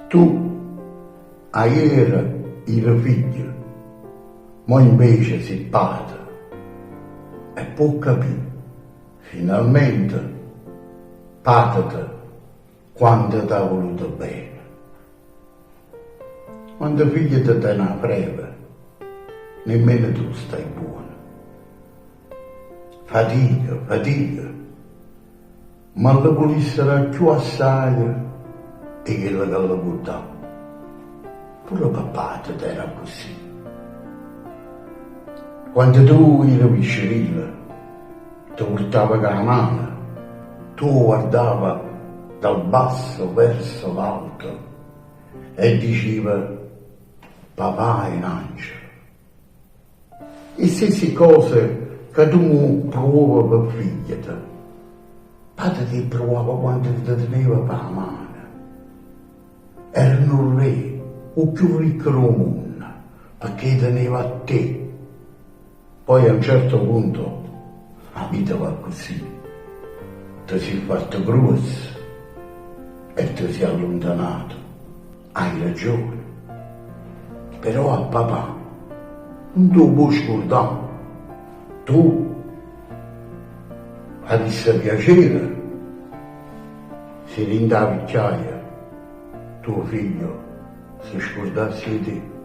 Tu ajere ire figlio, mo invece si' pate e può capì finalmente pàtete quanto t'ha vuluto bene. Quando fìgliete tene 'a freve, nemmeno tu stai buono. Fatica, fatica, ma lle vulisse dà cchiù assaje 'e chello ca lle può dà. Pure papàtete era accussì. Quando tu ire piccerillo, te purtava cu 'a mano, tu 'o guardave dal basso verso l'alto e dicive, Papà è n'angelo. 'E stesse cose ca tu mo pruove pe figliete, pàtete 'e pruvava quanno te teneva p' 'a mano. Era nu rre, 'o cchiù ricco d' 'o munno, pecché teneva a te. Poi a un certo punto 'a vita va accussì, te si fatto gruosso e te si alluntanato, hai ragione, però a papà nun t' 'o può scurdà, tu avisse piacere si dint' 'a vicchiaia tuo figlio se scurdasse 'e te?